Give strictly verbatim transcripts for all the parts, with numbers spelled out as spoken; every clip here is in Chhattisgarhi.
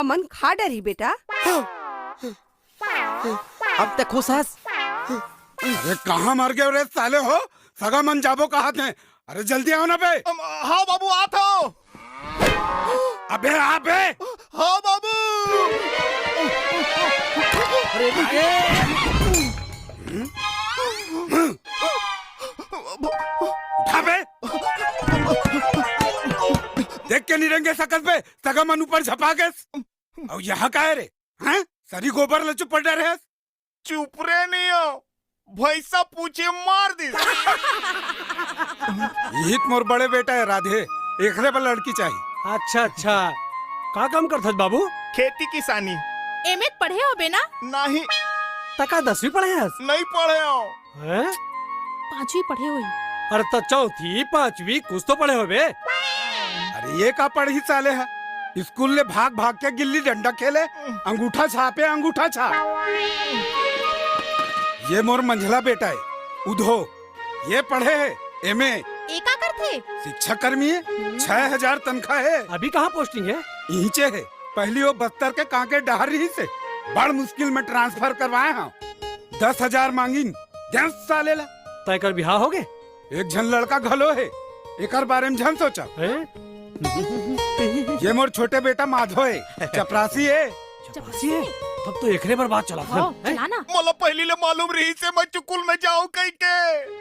मन खा डरही बेटा। अब तक खुश हस? अरे कहाँ मर गए रे साले हो? सगा मन जाबो कहा थे। अरे जल्दी आओ ना बे। अम, हाँ बाबू, आत हो। अबे आ बे। हाँ बाबू। अरे रुक। उठा बे। देख के निरंगे सकत बे, सगा मन ऊपर झपा गेस। अउ यहाँ का है रे? हैं? सरी गोबर ल चुप पड़ रहे। चुप रे नहीं हो, भैंसा पूछे मार दिस। यही त मोर बड़े बेटा है राधे, एकरे बर लड़की चाहिए। अच्छा अच्छा, का काम करथस बाबू? खेती किसानी। एमे त पढ़े होबे ना? नहीं। त का दसवीं पढ़े हस? नहीं पढ़े हो। हैं? पांचवी पढ़े होही। अरे त चौथी पांचवी कुछ तो पढ़े होबे। अरे ये का पढ़ही साले है, स्कूल ले भाग भाग के गिल्ली डंडा खेले, अंगूठा छापे, अंगूठा छाप। ये मोर मंझला बेटा है उधो, ये पढ़े है एमे। ए का करथे? शिक्षा कर्मी है, छह हजार तनखा है। अभी कहाँ पोस्टिंग है? इहिचे है, पहली वो बस्तर के कांके डहर रहिसे, बड़ मुश्किल में ट्रांसफर करवाए हंव। दस हजार मांगिन, देंव साले ला। त एकर बिहाव होगे? एक झन लड़का घलो हे, एकर बारे में झन सोचा। हैं? ये मोर छोटे बेटा माधो हे, चपरासी हे। चपरासी हे? तब तो एकरे बर बात चला था। हाँ, हैं? चला ना। मोला पहली ले मालूम रहिसे मैं चुकुल में जाऊं कहिके।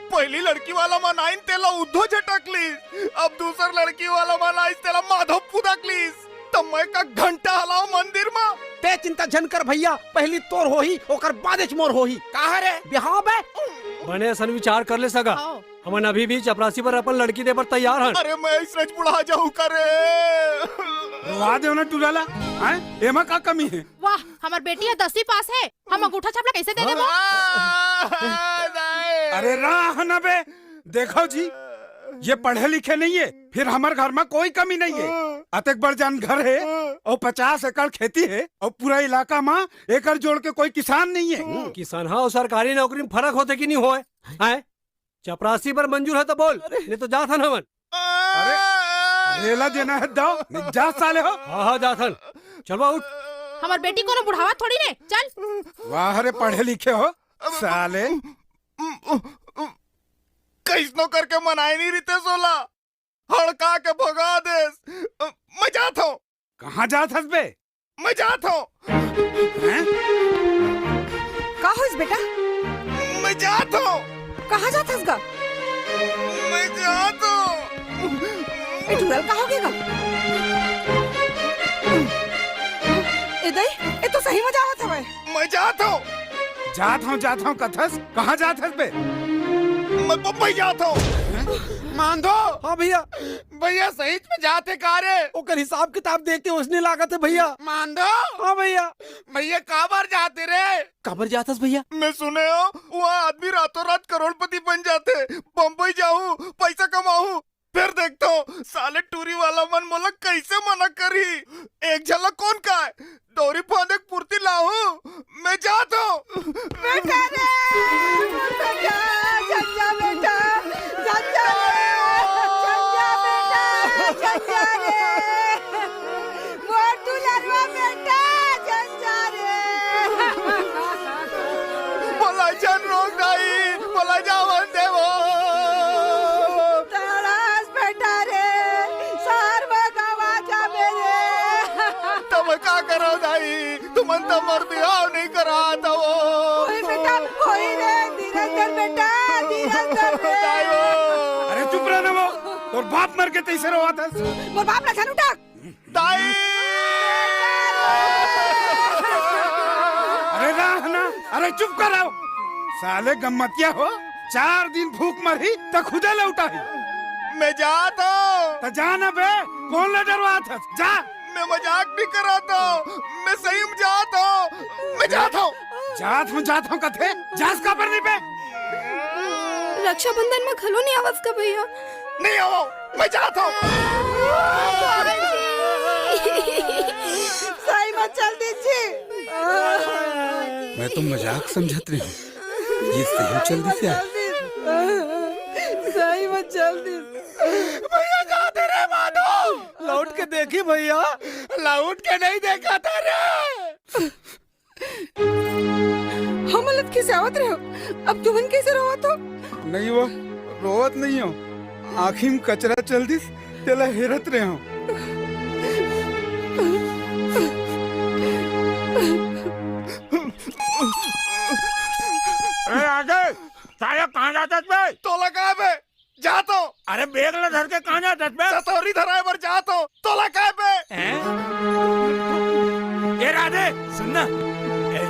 पहली लड़की वाला मन आइन तेला उद्धो झटक लीस, अब दूसर लड़की वाला मन आइस तेला माधो पुदक लीस। त मैं का घंटा हलाओ मंदिर म? ते चिंता झन कर भैया, पहली तोर होही, ओकर बादेच मोर होही। काहे रे? बिहाव बे। बने असन विचार कर ले सगा। हाँ। हमन अभी भी चपरासी बर अपन लड़की दे बर तैयार हन। अरे मैं इसरज बुढ़ा जाऊं करे। रोवा देव ना टूरा ला, हैं? एमा का कमी है? वाह, हमर बेटी ह दसवीं पास है, हम अंगूठा छाप ला कैसे दे देबो? अरे राह न बे, देखो जी, ये पढ़े लिखे नहीं है, फिर हमर घर में कोई कमी नहीं है। अतेक बड़ जान घर है और पचास एकड़ खेती है और पूरा इलाका में एकड़ जोड़ के कोई किसान नहीं है। किसान हा और सरकारी नौकरी में फर्क होथे कि नहीं होय? हैं? चपरासी बर मंजूर है तो बोल, नहीं तो जाथन हमन। अरे, अरे ला देना है दाव, नहीं जा साले हो। हाँ, हाँ, जाथन। चलवा उठ। हमर बेटी कोनो बुढ़ावा थोड़ी रे, चल। वाह रे, पढ़े लिखे हो साले। कैसनो करके मनाए नहीं रितेस ओला, हड़का के भगा देस। मैं जात हूँ। कहाँ जात हस बे? मैं जात हूँ। हैं? का होइस बेटा? मैं जात हूँ। कहाँ जात हस गा? मैं जात हूँ। ए टूरा ल का होगे गा? ए दई, ए तो सही में जावत हवय। मैं जात हूँ। जात हूँ, जात हूँ कथस, कहाँ जात हस बे? मैं बम्बई जात हूँ। मांधो। हाँ भैया। भैया सही में जात हे का रे? ओकर हिसाब किताब देख के ओसने लागत हे भैया। मांधो। हाँ भैया। भैया काबर जात हे रे? काबर जात हस भैया? मैं सुने हूँ वहाँ आदमी रातों रात करोड़पति बन जाथे। बम्बई जाहूँ, पैसा कमाहूँ, फिर देखता हूँ साले टूरी वाला मन मोला कैसे मना करही। एक झन ला कौन काय डोरी फांदे के पुरती लाहूँ, मैं जात हूँ। बेटा रे, मोर बेटा, झन जा बेटा, झन जा रे, झन जा बेटा, झन जा रे। मोर दुलरवा बेटा, झन जा रे। मोला झन रोक दाई, मोला जावन देवो। तड़ास बेटा रे, शहर में गवा जाबे रे। त मैं का करो दाई, तुमन त मोर बिहाव नहीं करात हवो। होई बेटा, होई रे, धीरज धर बेटा, धीरज धर रे। दाई हो। अरे चुप रह ना वो, तोर बाप मर के तैसे रोवत हस। मोर बाप ला झन उठा। दाई! अरे राह ना, अरे चुप कर रहो। साले गम्मतिया हो, चार दिन भूख मरही त खुदे लौटाही। मैं जात हूँ। त जा ना बे, कौन ला डरवात हस? जा। मैं मजाक नहीं करात हूँ, मैं सही में जात हूँ, मैं जात हूँ। जात हूँ, जात हूँ कथे, जास काबर नहीं बे? रक्षाबंधन में घलो नहीं आवस का भैया? नहीं आवो, मैं जात हूँ। सही मत चल दीजिए। मैं तो मजाक समझत रही हूँ, ये सही चल दी क्या? सही मत चल दी। भैया जाते रे माधो। लौट के देखी भैया, लौट के नहीं देखा था रे। हमन ल खिसियावत रहे हो, अब तुमन कैसे रोवत हो? नहीं वो, रोवत नहीं हो, आँखी में कचरा चल दिस, तेला हेरत रहे हो। अरे राधे, साले कहाँ जात हस बे? तोला काय बे? जात हो। अरे बैग ला धर के कहाँ जात हस बे? सतौरी धराए बर जात हो। तोला काय बे? हैं? ए राधे, सुन ना। ए,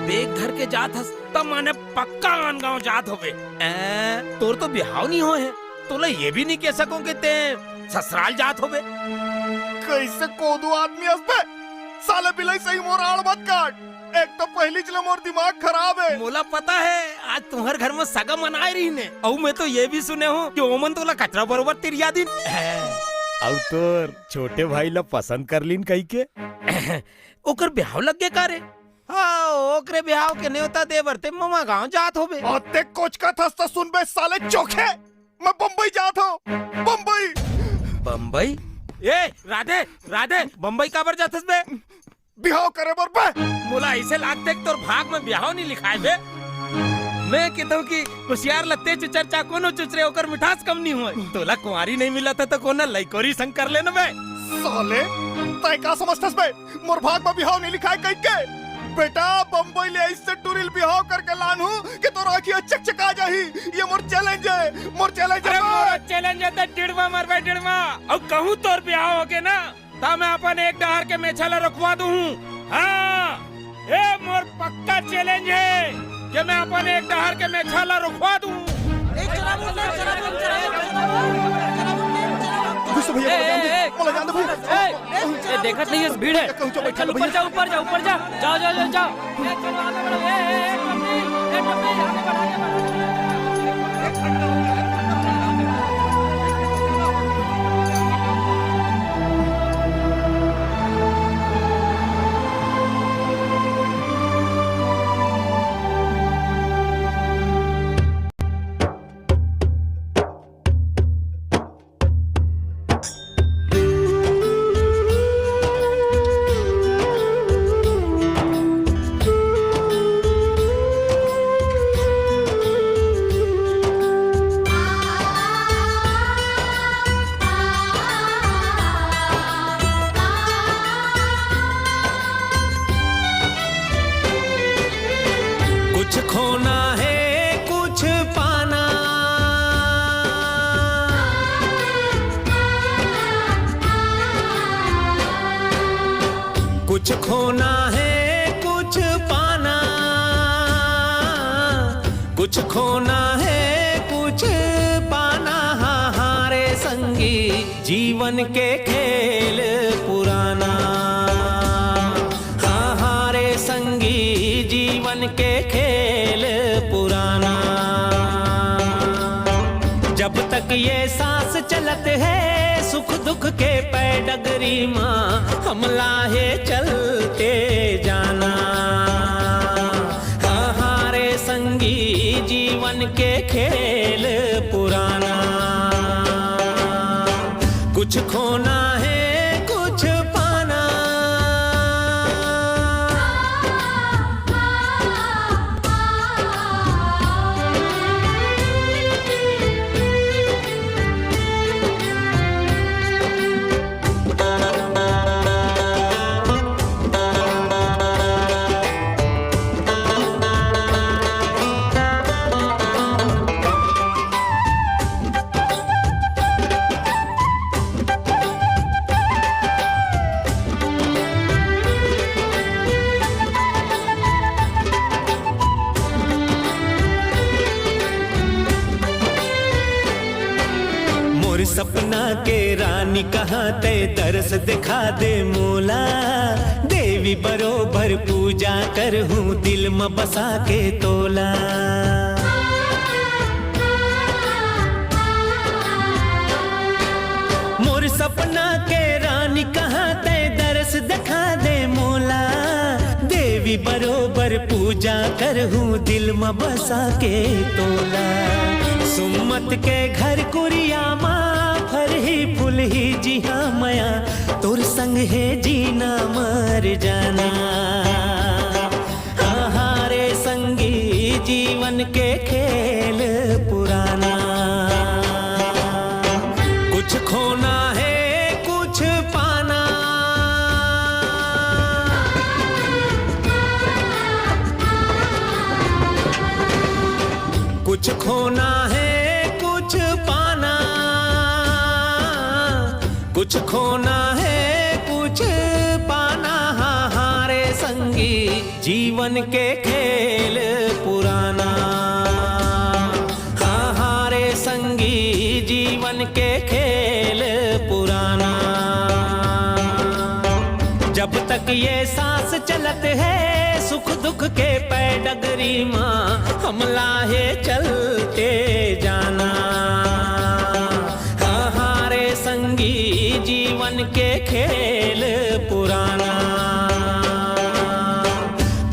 बैग धर के जात हस, त माने पक्का आन गाँव जात होबे। ए, तोर तो बिहाव नहीं होए हे, तोला ये भी नहीं कह सकूं कि ते ससुराल जात होबे। कैसे कोदू आदमी हस बे? साले बिलाई सही मोर आड़ मत काट। एक तो पहली ले मोर दिमाग खराब हे। मोला पता हे, आज तुम्हर घर में सगा मनाए रहिन हे। अउ मैं तो ये भी सुने हूँ कि ओमन तोला कचरा बरोबर तिरिया दिन। अउ तोर छोटे भाई ला पसंद कर लीन कहिके? ओकर बिहाव लग गे का रे? हाँ, ओकरे बिहाव के नेवता दे बर ते ममा गाँव जात होबे। अउ ते कोचकत हस त सुन बे साले चोखे, मैं बम्बई जात हूँ। बम्बई। बम्बई? ए, राधे, राधे, बम्बई काबर जात हस बे? बिहाव करे बर बे। मोला ऐसे लागथे कि तोर भाग में बिहाव नहीं लिखाए बे। मैं कहता हूँ कि कुसियार ला तेज चर्चा कोनो चुचरे ओकर मिठास कम नहीं होए। तोला कुंवारी नहीं मिलत हे त कोना लइकोरी संग कर लेना बे। साले, तय का समझथस बे? मोर भाग में बिहाव नहीं लिखाए कहिके? बेटा, बम्बई ले ऐसे टूरी ल बिहाव करके लान हूँ कि तोर आँखी चकचका जाही। ये मोर चैलेंज हे, मोर चैलेंज हे। अरे मोर चैलेंज हे त डिड़वा मरबे डिड़वा। अउ कहूँ तोर बिहाव होगे ना, त मैं अपन एक डहर के मेछा ला रोकवा दूँ। हाँ, ए मोर पक्का चैलेंज हे कि मैं अपन एक डहर के मेछा ला रोकवा दूँ। गुस्सा भैया, ए, मोला जान दे, ए, ए, मोला जान दे भैया। ए, ए, देखत नहीं हे, भीड़ हे। कहूँ चो बैठा चल, ऊपर भैया। जा, ऊपर जा, ऊपर जा। जाओ, जाओ, जाओ, जाओ। ए, चलो, आगे बढ़ो। ए, ए, ए, टप्पी, ए, टप्पी, आगे बढ़, आगे बढ़। कुछ खोना है, कुछ पाना। कुछ खोना है, कुछ पाना। कुछ खोना है, कुछ पाना। हाँ, हाँ रे संगी, जीवन के खेल पुराना। हाँ, हाँ रे संगी, जीवन के खेल पुराना। जब तक ये सांस चलत है, सुख दुख के पै डगरी मा, हमला हे चलते जाना। हाँ, हाँ रे संगी, जीवन के खेल पुराना। कुछ खोना है, कुछ पाना। मोर सपना के रानी कहाँ तै दरस दिखा दे मोला। देवी बरोबर पूजा करहूँ दिल म बसा के तोला। मोर सपना के रानी कहाँ तै दरस दिखा दे मोला। देवी बरोबर पूजा करहूँ दिल म बसा के तोला। सुम्मत के घर कुरिया मा ही फूल ही जिहा मया, तोर संग हे जीना मर जाना। हाँ, हाँ रे संगी, जीवन के खेल पुराना। कुछ खोना है, कुछ पाना। कुछ खोना है, कुछ पाना। कुछ खोना है, कुछ पाना। हाँ, हाँ रे संगी, जीवन के खेल पुराना। हाँ, हाँ रे संगी, जीवन के खेल पुराना। जब तक ये सांस चलत है, सुख दुख के पैडगरी मा हमला हे चलते जाना। हाँ, हाँ रे संगी, जीवन के खेल पुराना।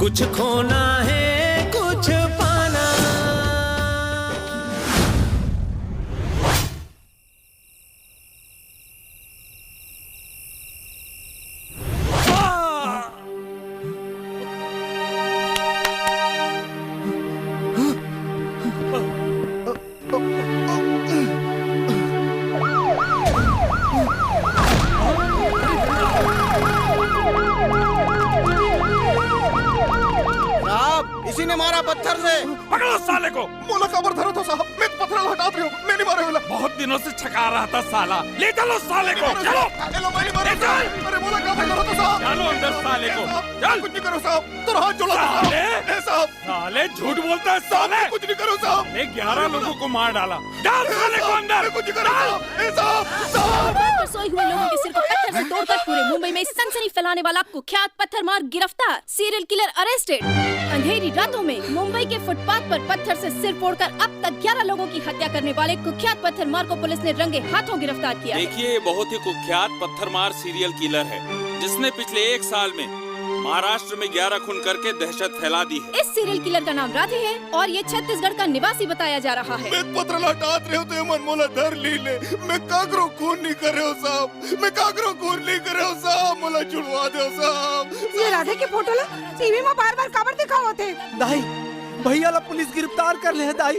कुछ खोना है, कुछ पाना। साहब, इसी ने मारा पत्थर से। पकड़ो साले को। मोला काबर धरत हो साहब? मैं तो पत्थर हटात रहे हो, मैं नहीं मारे होला। बहुत दिनों से छका रहा था साला। ले चलो साले को, चलो। ए लो, मैं नहीं मारे। ले चल। अरे मोला काबर धरत हो साहब? डालो अंदर साले को। साहब, चल। कुछ नहीं करो साहब, तो हाथ जोड़ा साहब। साले। ए साहब। साले झूठ बोलता है साले। साहब, कुछ नहीं करो साहब। ने ग्यारह लोगों को मार डाला। डाल साले को अंदर। कुछ नहीं करो साहब। ए साहब, साहब। फुटपाथ पर सोए हुए लोगों के सिर को पत्थर से तोड़कर पूरे मुंबई में सनसनी फैलाने वाला कुख्यात पत्थर मार गिरफ्तार, सीरियल किलर अरेस्टेड। अंधेरी रातों में मुंबई के फुटपाथ पर पत्थर से सिर फोड़कर अब तक ग्यारह लोगों की हत्या करने वाले कुख्यात पत्थर मार को पुलिस ने रंगे हाथों गिरफ्तार किया है। देखिए, ये बहुत ही कुख्यात पत्थर मार सीरियल किलर है, जिसने पिछले एक साल में महाराष्ट्र में ग्यारह खून करके दहशत फैला दी है। इस सीरियल किलर का नाम राधे है और ये छत्तीसगढ़ का निवासी बताया जा रहा है। मैं पत्थर हटात रहे हो तो ये मन मोला धर ली ले। मैं काकरो खून नहीं कर रहे हो साहब, मैं काकरो खून नहीं कर रहे हो साहब, मोला छुड़वा दो साहब। ये राधे के फोटो ला टीवी में बार-बार काबर दिखावत हे? दाई, भैया ला पुलिस गिरफ्तार कर ले हे दाई।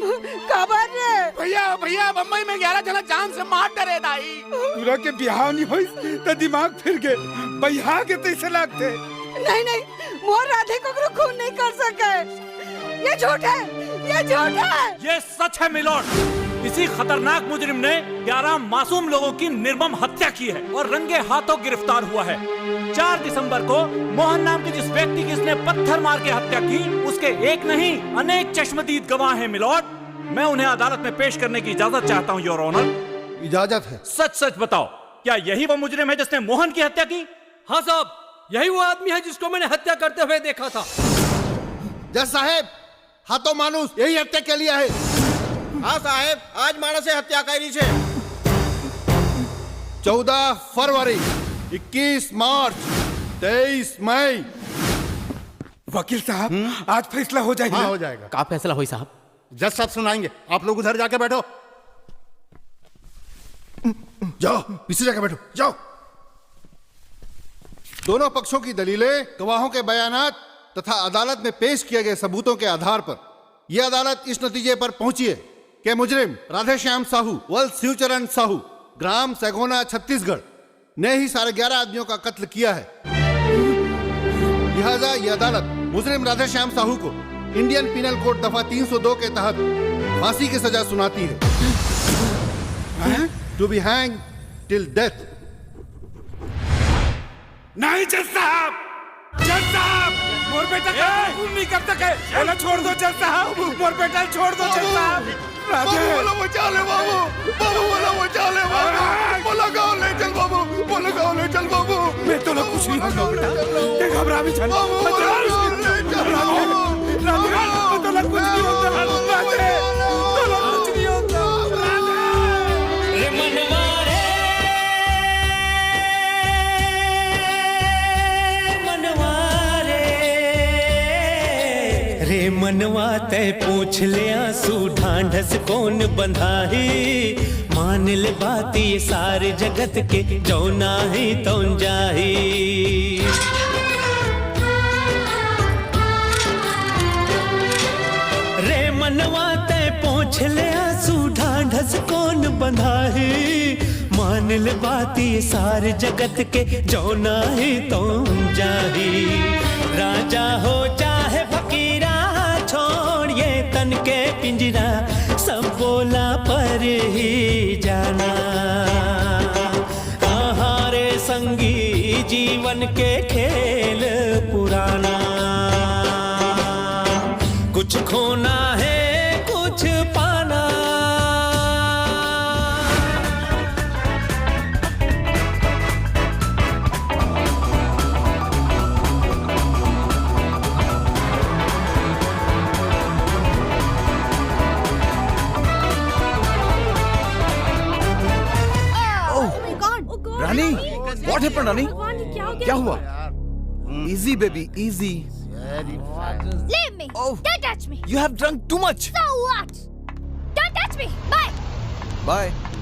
काबर रे? भैया, भैया, बम्बई में ग्यारह जना जान से मार डरे दाई। टूरा के बिहाव नहीं होइस त दिमाग फिर गे, बइहा के तइसे लागथे। नहीं, नहीं, मोर राधे ककरो खून नहीं कर सके। ये झूठ है, ये झूठ है। ये सच है मिलोट। इसी खतरनाक मुजरिम ने ग्यारह मासूम लोगों की निर्मम हत्या की है और रंगे हाथों गिरफ्तार हुआ है। चार दिसंबर को मोहन नाम के जिस व्यक्ति की इसने पत्थर मार के हत्या की, उसके एक नहीं, अनेक चश्मदीद गवाह हैं मिलोट। मैं उन्हें अदालत में पेश करने की इजाजत चाहता हूं, योर ऑनर। इजाजत है। सच सच बताओ, क्या यही वो मुजरिम है जिसने मोहन की हत्या की? हाँ साहब, यही वो आदमी है जिसको मैंने हत्या करते हुए देखा था। जज साहेब, हा तो माणूस यही हत्या के लिए आहे। हाँ साहेब, आज माणसे हत्या करी छे। चौदह फरवरी, इक्कीस मार्च, तेईस मई। वकील साहब, हम्म? आज फैसला हो जाएगा हाँ, ना? हो जाएगा। का फैसला होई साहब? जज साहब सुनाएंगे, आप लोग उधर जाके बैठो। जाओ, पीछे जाके बैठो, जाओ। दोनों पक्षों की दलीलें, गवाहों के बयानात तथा अदालत में पेश किए गए सबूतों के आधार पर यह अदालत इस नतीजे पर पहुंची है कि मुजरिम राधेश्याम साहू, वल्द शिवचरण साहू, ग्राम सैगोना, छत्तीसगढ़, ने ही साढ़े ग्यारह आदमियों का कत्ल किया है। लिहाजा ये अदालत मुजरिम राधेश्याम साहू को इंडियन पीनल कोड दफा तीन सौ दो के तहत फांसी की सजा सुनाती है। To be hanged till death। नहीं जज साहब, जज साहब, मोर बेटा का खून नहीं कर सके। बोला छोड़ दो जज साहब, मोर बेटा छोड़ दो जज साहब। राधे। बाबू, मोला बचा ले बाबू, बाबू, मोला बचा ले बाबू, मोला गाँव ले चल बाबू, मोला गाँव ले चल बाबू। मैं तो कुछ नहीं होता बेटा, ते घबरा भी चल। बाबू, मोला गाँव ले चल बाबू। राधे, मैं तो कुछ नहीं होता। राधे, तो कुछ नहीं होता। राधे। रे मनवा रे, मनवा रे, रे मनवा तै पूछ ले आंसू ढांढस कौन बंधाही। मान ले बात ये सारे जगत के, जौन आही तौन जाही। रे मनवा तैं पोंछ ले आंसू, ढांढस कोन बंधाही। मान ले बात ये सारे जगत के, जौन आही तौन जाही। राजा हो चाहे फकीरा, छोड़ ये तन के पिंजरा, सब बोला परही जाना। आहा रे संगी, जीवन के खेल पुराना, कुछ खोना है, कुछ पाना। Oh my God! Rani, what happened, रानी? भगवान, ये क्या हो गया? क्या हुआ? Easy baby, easy. Leave me! Oh, Don't touch me! You have drunk too much. So what? Don't touch me! Bye! Bye.